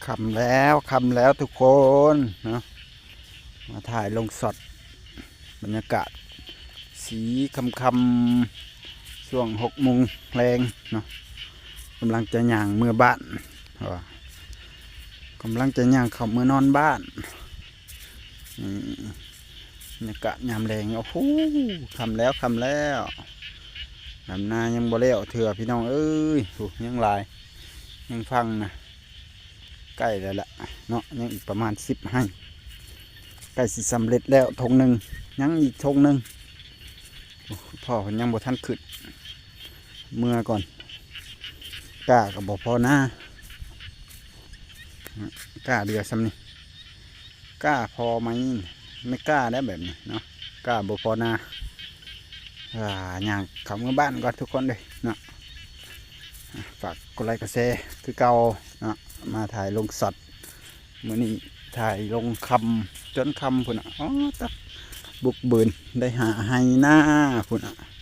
ຄ່ຳແລ້ວ ຄ່ຳແລ້ວທຸກຄົນເນາະ ມາຖ່າຍລົງຊັອດ ບັນຍາກາດສີຄ່ຳໆ ຊ່ວງຫົກໂມງແລງເນາະ ກຳລັງຈະຍ່າງເມືອບ້ານ ເພາະວ່າກຳລັງຈະຍ່າງເຂົ້າເມືອນອນບ້ານ. ນີ້ ບັນຍາກາດຍາມແລງ ໂອ້ໂຫ ຄ່ຳແລ້ວ ຄ່ຳແລ້ວ ດຳນາຍັງບໍ່ແລ້ວເທື່ອພີ່ນ້ອງເອີຍ ໂອ້ ຍັງຫຼາຍ ຍັງຟັງນະ ໃກ້ແລ້ວລະເນາະ ຍັງອີກປະມານສິບໄຮ່ ໃກ້ຊິສຳເລັດແລ້ວທົ່ງໜຶ່ງ ຍັງອີກທົ່ງໜຶ່ງ ໂອ້ ພໍ່ເພິ່ນຍັງບໍ່ທັນຂຶ້ນ ເມືອກ່ອນ ກ້າກໍບໍ່ພໍນາ ກ້າເຫຼືອສ່ຳນີ້ ກ້າພໍໄໝ ໄມ່ກ້າແລ້ວແບບນີ້ເນາະ ກ້າບໍ່ພໍນາ ອ່າ ຍ່າງເຂົ້າເມືອບ້ານກ່ອນທຸກຄົນເດີເນາະ ອ່າ ຝາກກົດໄລກົດແຊຄືເກົ່າເນາະ ມາຖ່າຍລົງຊັອດ ມື້ນີ້ຖ່າຍລົງຄ່ຳ ຈົນຄ່ຳພຸ້ນນະ ອໍ ຕະ ບຸກບືນ ໄດ້ຫາໄຮ່ນາພຸ້ນນະ.